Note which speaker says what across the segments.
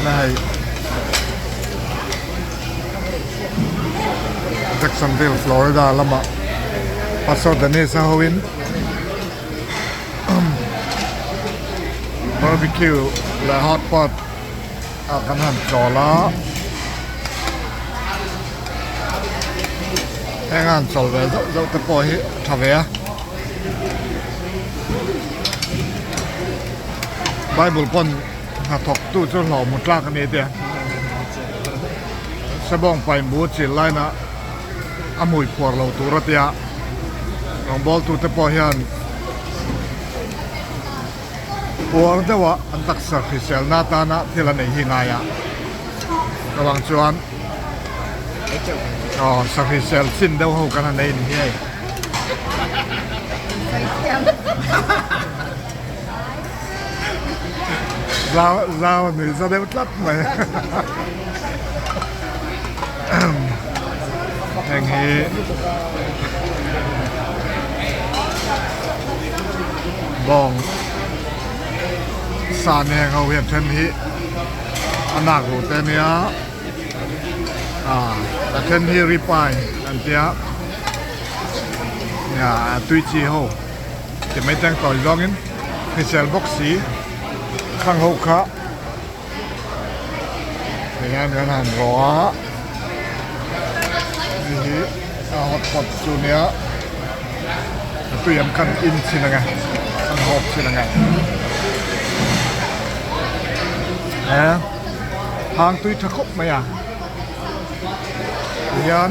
Speaker 1: Ana hei Jacksonville, Florida lama Pastor Dennis a hoin barbecue leh hot pot a kan han chawl a heng a han chawl ve zauh zauh te pawh hi a tha ve a bible pawn hnathawk tu chu hlawh hmu tlak a ni tia sebawng paimbu chil laina a hmui phuar lo tur a tia rawngbawl tu te pawh hian Uar deuha an taksa hriselna atana thil a nei hi ngai a, chuvang chuan aw sa hrisel chin deuh ho kan han nei ni hi hei. Zau zau a nuih za deuh tlat mai. Heng hi bawng sa neng ho hian then hi a nak ruh te ania ah a then hi ripai an tia nia a tui chi ho ti mai teng tawi zawngin hrisel bawk si khang ho kha. Tihian kan han rawh a hei hi a hot pot chu nia a tui ang khan in chhin ang e an hawp chhin ang e he hang tui tha khawp mai a tihian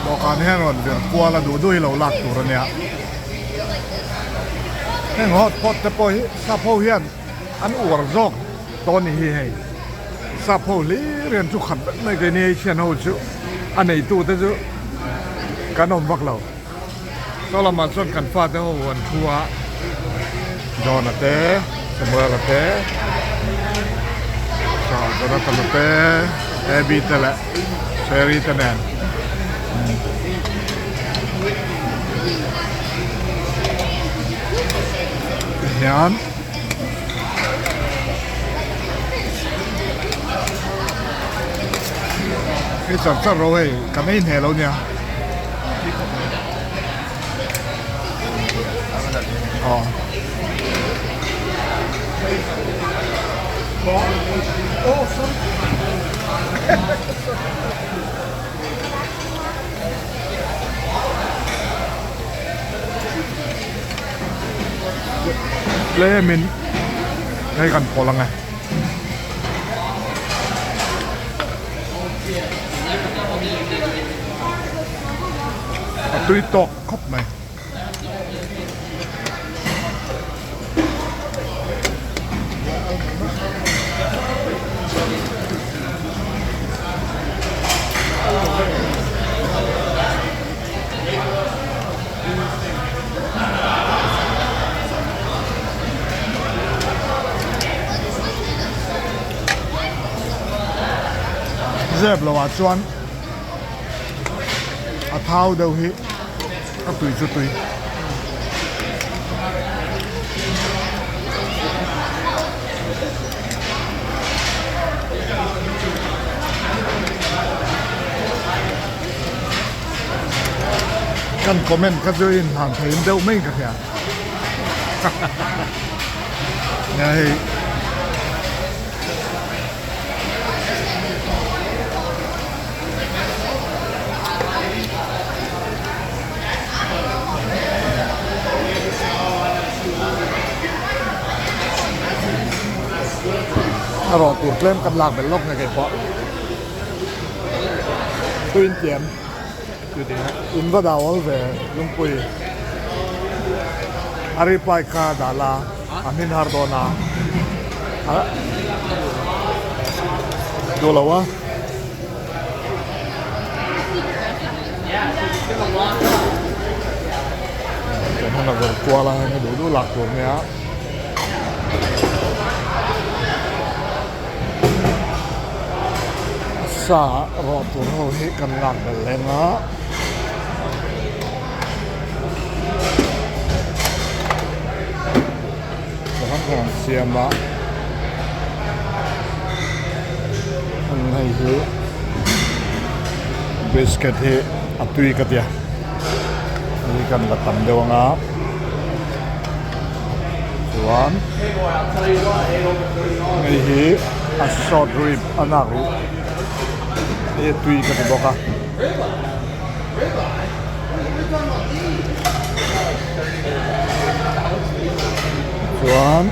Speaker 1: dawhkan hian rawn vir kual a duh duh hi lo lak tur a nia heng hot pot te pawh hi sap ho hian. An uar zawk tawh a ni hi hei. Sap ho hlir hian chu khat vek mai keini Asian ho chu a neitu te chu kan awm vak lo. Saw lamah chuan kan fate ho an thu a, John-a te, Samuel-a te, Jonathan-a te, Abby te leh Sherry te nen. Hian. Hei char char ro hei kan ei hneh lo nia aw Tlemin hei kan pawlh ang e. A tui tawk khawp mai. Zep lo ah chuan a thau deuh hi a tui chu tui. Kan comment kha chu in hlan thei in deuh mai ka hria nia hei a rawh tur tlem kan lak belh lawk nge keipawh tuin tiam. In va dah awl ve lungpui a reply kha dah la a hmin har dawn a duh lo a. Chuan hmun a vir kual a heng hi duh duh lak tur nia. Sa rawh tur ho hi kan lak belh leng a. Hrang hrang siam a. Hei hi biscuit hi a tui ka tia hei hi kan la tam deuh ang a chuan hei hi a short rib a nak ruh hei hi a tui ka ti bawk a. Chuan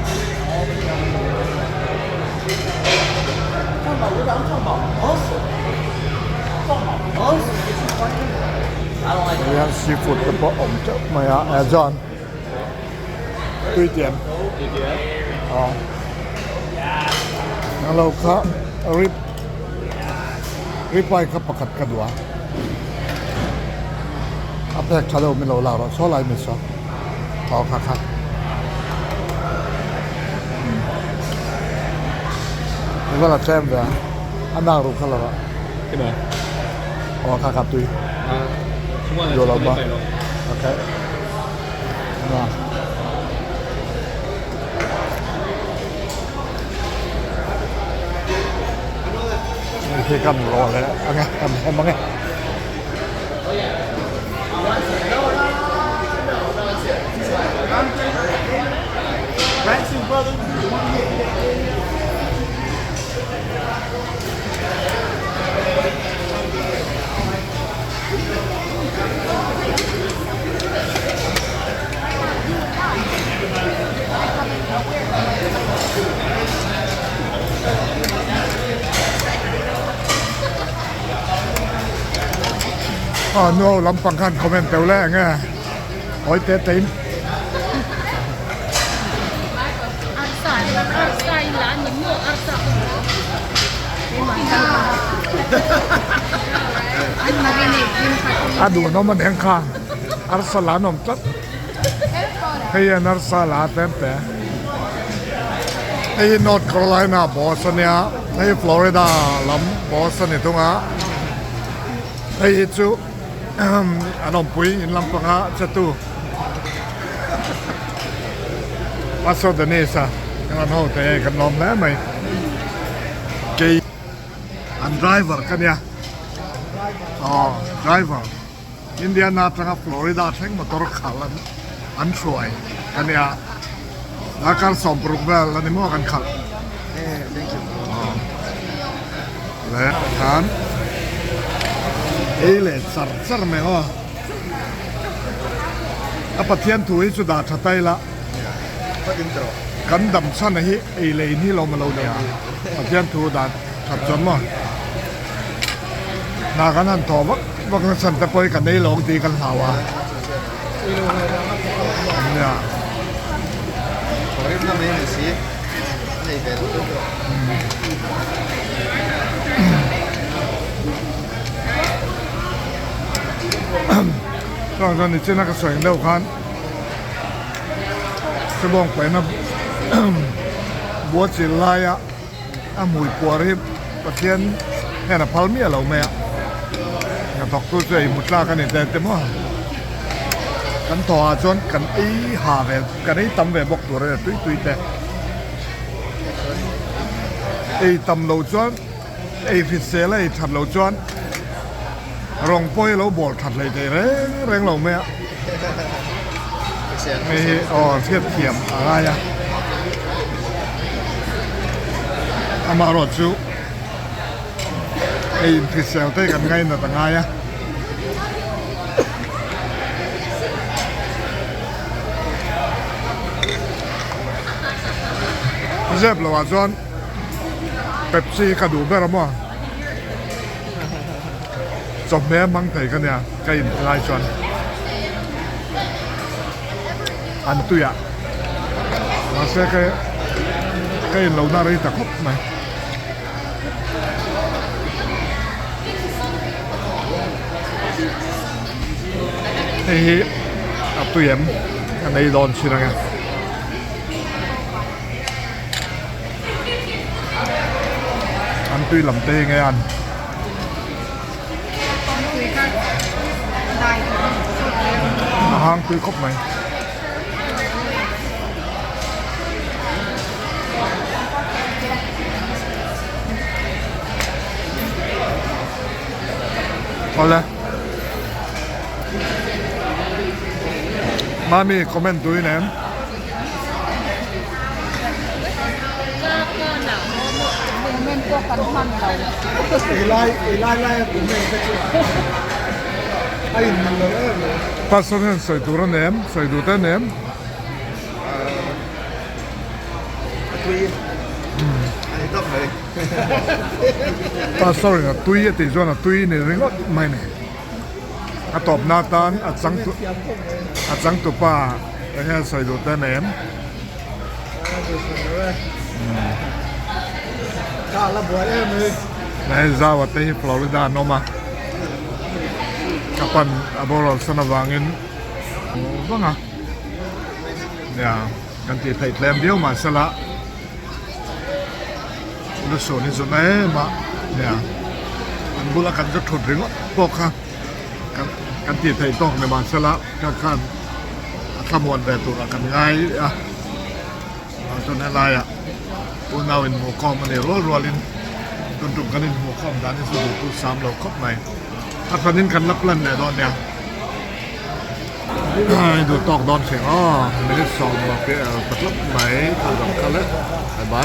Speaker 1: hian seafood te pawh awm teuh mai a eh chuan tui tiam aw englo kha rib rib eye kha pakhat ka duh a a pek tha deuh min lo lak rawh saw lai mi saw aw kha kha. Eva la tlem ve a a nak ruh kha lo a aw kha kha tui duh lo maw okay na. Hei khi kan rawh leh ang e kan hem ang e. A nu ho lampang khan comment teuh leh eng nge hawi te te in. A duhnawm a nen kha arsa la an awm tlat hei hian arsa la tlem te hei hi North Carolina boss ania hei Florida lam boss a ni thung a hei hi chu an awmpui in lampanga che tu Pastor Dennis a kan ho te hei kan lawm hle mai kei an driver ka nia aw driver Indiana atanga Florida thleng motor khalh an an hruai ka nia darkar 60 vel a ni maw kan khalh aw leh khan ei leh char char mai aw a Pathian thu hi chu dah tha ta ila kan dam chhan a hi ei leh in hi lo ma lo nia Pathian thu dah that chuan maw hna kan han thawh vak vak na chhan te pawh hi kan ei lo ang tih kan hlau a nia. Chuan chuan nichina ka sawi ang deuh khan Sibawng paihna buatchilh laia a hmui puar hi Pathian hian a phal miah lo mai a, hnathawktu chu ei hmu tlak a ni te te maw kan thaw ah chuan kan ei ha ve kan ei tam ve bawk tur a ni tui tui te ei tam lo chuan ei hrisel a ei that lo chuan rawng pawh hi a lo bawl that hlei thei reng reng lo mai a hei hi aw hriat thiam a ngai a amaherawh chu hei inhrisel te kan ngainat a ngai a. Zep lo ah chuan Pepsi hi ka duh ber a maw chawhmeh a hmang thei ka nia ka in lai chuan an tui ah mahse ka ka in lo na rei ta khawp mai. Hei hi a tui em a nei dawn chin ang e. An tui lam te hi nge an. A hang tui khawp mai. Awle. Mami comment tuin em?
Speaker 2: Comment pawh kan hman lo.
Speaker 3: Ei lai ei lai lai a comment te chu a in hman lo em mai.
Speaker 1: Pastor hian sawi tur a nem, sawi duh te a nem.
Speaker 3: A tui a ni tawp mai.
Speaker 1: Pastor in a tui a tih chuan a tui ni ringawt mai ni. A tawpna atan a changtu a changtupa eng nge sawi duh te nem. Hei zau a te hi Florida an awm a, ka pan a boral san avangin vang a nia kan tih theih tlem viau mahsela lusun hi chu em a nia an bula kan zu thut ringawt pawh kha kan kan tih theih tawk ni mahsela ka khan a thlamuan ve turah kan ngai a chuan helaiah unau inhmuhkhawm a ni rual rualin tun tum kan inhmuhkhawm dan hi chu duhtu sam lo khawp mai a hranin kan la plan leh dawn nia. Duh tawk dawn hrih aw minute 10 ta tlat mai thu dang kha le bye bye.